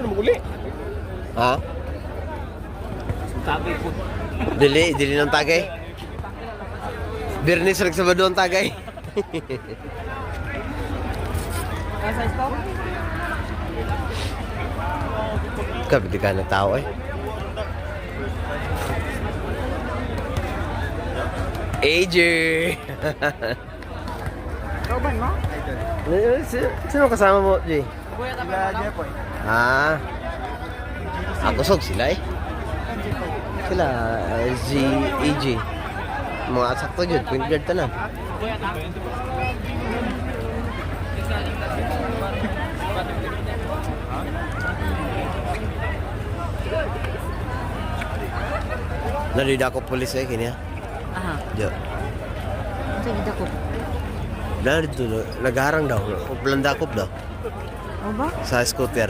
Sila na maguli. Ha? Tagay po. Dili, dili ng tagay. Birnis rag Sabado ang tagay. Grabe ka ng tao eh. AJ! Kauban mo? Eh, sino kasama mo, Jay? Sila Jepoy. Ah. Ako sog sila eh. Sila, SG, AJ. Mga sakto yun, point guard tanan. Nalida ko pulis eh, kanya. Aha. Jo. Unsa gidakop? Narito, nagharang daw. Uplandakop daw. O ba? Sa scooter.